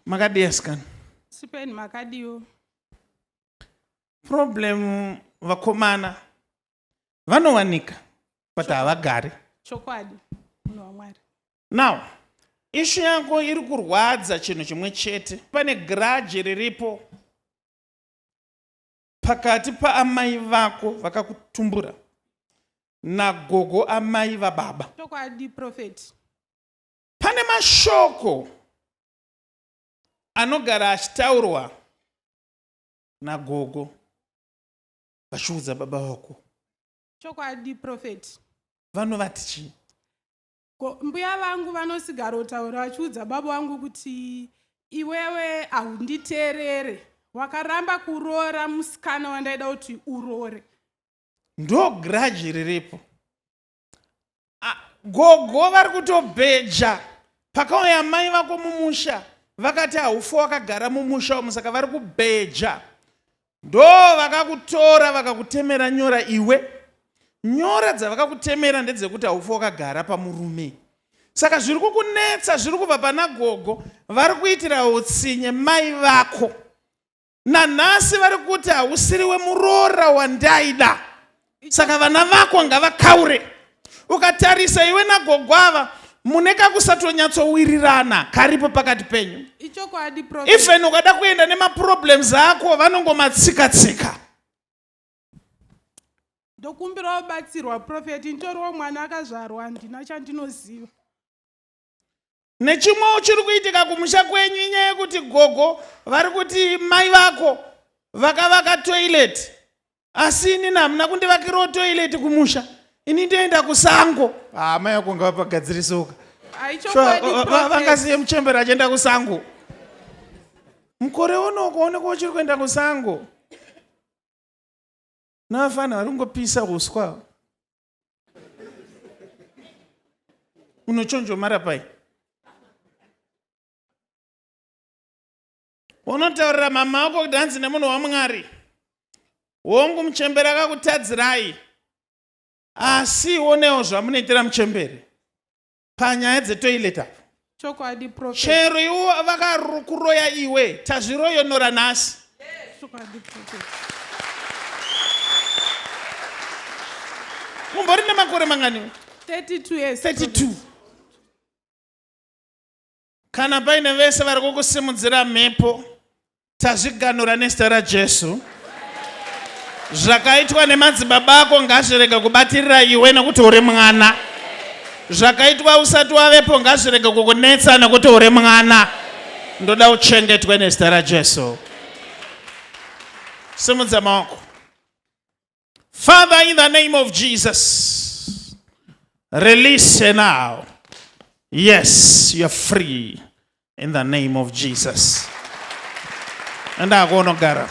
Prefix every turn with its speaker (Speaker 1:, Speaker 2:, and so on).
Speaker 1: Makadii asikana?
Speaker 2: Sipeni makadiwo.
Speaker 1: Problem vakomana vanowanika but havagari.
Speaker 2: Chokwadi munhu waMwari.
Speaker 1: Now ishu yako iri kurwadza chinhu chimwe chete. Pane grudge riripo pakati paamai vako vakakutumbura nagogo amai vababa.
Speaker 2: Chokwadi prophet.
Speaker 1: Pane mashoko anogara achitaurwa nagogo vachiudza baba vako.
Speaker 2: Chokwadi prophet.
Speaker 1: Vanovati chii?
Speaker 2: Ko mbuya vangu vanosigarotaura vachiudza baba vangu kuti iwewe haunditeerere wakaramba kuroora musikana wandaida kuti uroore.
Speaker 1: Ndo grudge riripo. Gogo vari kutobheja pakauya mai vako mumusha vakati haufa wakagara mumusha umu saka vari kubheja ndo vakakutora vakakutemera nyora iwe nyora dzavakakutemera ndedzekuti haufa wakagara pamurume saka zviri kukunetsa zviri kubva pana gogo vari kuitira utsinye mai vako Nanhasi vari kuti hausiri wemuroora wandaida saka vana vako ngavakaure. Ukatarisa iwe nagogo ava mune kakusatonyatsowirirana karipo pakati penyu.
Speaker 2: Ichokwadi prophet.
Speaker 1: Even ukada kuenda nemaproblems ako vanongomatsika-tsika.
Speaker 2: Ndokumbirawo batsirwa prophet, nditoriwo mwana akazvarwa handina chandinoziva.
Speaker 1: Nechimwewo chiri kuitika kumusha kwenyu inyaya yekuti gogo vari kuti mai vako vakavaka toilet asi inini hamuna kundivakirawo toilet kumusha ini ndoenda kusango. Ah, mai vako ngavapagadzirisoka. Vangasiye muchembere achienda kusango. Mukore uno kuonekwa uchiri kuenda kusango. Navafana vari kungopisa uswa. Unochonjomara pai? Unotaurira mama wako kuti hanzi nemunhu waMwari. Hongu muchembere akakutadzirai. Asi onewo zvamunoitira muchembere. Panyaya dzetoilet apo.
Speaker 2: Chokwadi prophet.
Speaker 1: Chero iwo vakakuroya iwe tazviroyonora nhasi.
Speaker 2: Chokwadi prophet.
Speaker 1: Mumbori nemakore mangani?
Speaker 2: 32 years.
Speaker 1: 32. Kana paine vese vari kukusimudzira mhepo Tazviganura nezita raJesu. Zvakaitwa nemadzibaba ako ngazvirege kubatirira iwe nekuti uri mwana. Zvakaitwa usati wavepo ngazvirege kukunetsa nekuti uri mwana. Ndoda uchengetwe nezita raJesu. Simudza maoko. Father, in the name of Jesus, release her now. Yes, you're free in the name of Jesus. Enda akonogara.